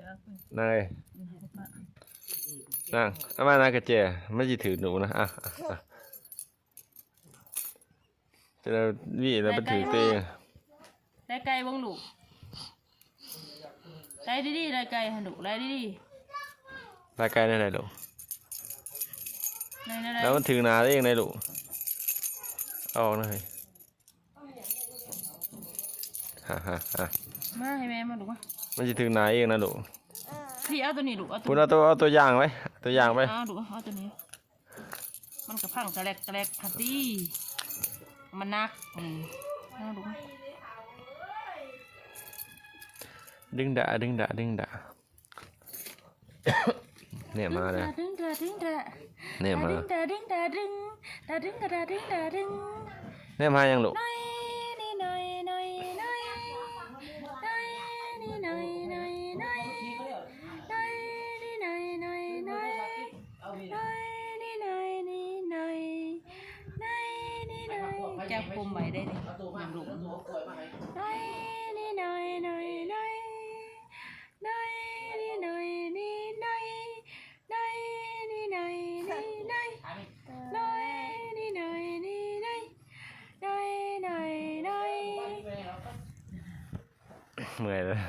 ນາງເອີຍ ນາງ ເອົາມານາງກະແຈ ມັນຊິຖືກໜູນະ ອ່ະ ອ່ະ ອ່ະ ຈະໄດ້ຫວີແລ້ວໄປຖືກເຕະ ໄລ່ໄກ່ເບິ່ງລູກ ໄລ່ດີໆ ໄລ່ໄກ່ຫັ້ນລູກ ໄລ່ດີໆ ໄລ່ໄກ່ແນວໃດລູກ ໄລ່ແນວໃດ ແລ້ວມັນຖືກໜ້າເອງໄດ໋ລູກ ເອົາອອກໜ່ອຍ ຮະ ຮະ ຮະ ມາໃຫ້ແມ່ມາລູກມາ ມັນຊິຖືກໜ້າເອງນະລູກ ພີ່ເອົາຕົວນີ້ລູກ ເອົາຕົວ ພຸ້ນ ເອົາຕົວ ເອົາຕົວຢ່າງໄວ້ ຕົວຢ່າງໄວ້ ເອົາລູກ ເອົາຕົວນີ້ ມັນກະພັງກະແລັກກະແລັກຫັ້ນຕິ ມັນໜັກ ອືມ ເອົາລູກ ດຶງດາ ດຶງດາ ດຶງດາ ແນມມາແລ້ວ ດຶງດາ ດຶງດາ ແນມມາ ດາດຶງດາ ດຶງດາ ດຶງ ດາດຶງກະດາດຶງດາດຶງ ແນມຫາຫຍັງລູກ ໜ້ອຍ ນີ້ໜ້ອຍ ໜ້ອຍ ໜ້ອຍ ໜ້ອຍ ນີ້ໜ້ອຍ ໜ້ອຍ ໜ້ອຍ ໜ້ອຍ ນີ້ໜ້ອຍ ໜ້ອຍ ໜ້ອຍ ໜ້ອຍ ນີ້ໜ້ອຍ ນີ້ໜ້ອຍ ໜ້ອຍ ນີ້ໜ້ອຍ ຈັບກຸມໄວ້ໄດ້ນີ້ ຫຍັງລູກ ໜ້ອຍ ນີ້ໜ້ອຍ ໜ້ອຍ ໜ້ອຍ ໜ້ອຍ ນີ້ໜ້ອຍ ນີ້ໜ້ອຍ ໜ້ອຍ ນີ້ໜ້ອຍ ນີ້ໜ້ອຍ ໜ້ອຍ ນີ້ໜ້ອຍ ນີ້ໜ້ອຍ ໜ້ອຍ ໜ້ອຍ ໜ້ອຍ ເມື່ອຍແລ້ວ.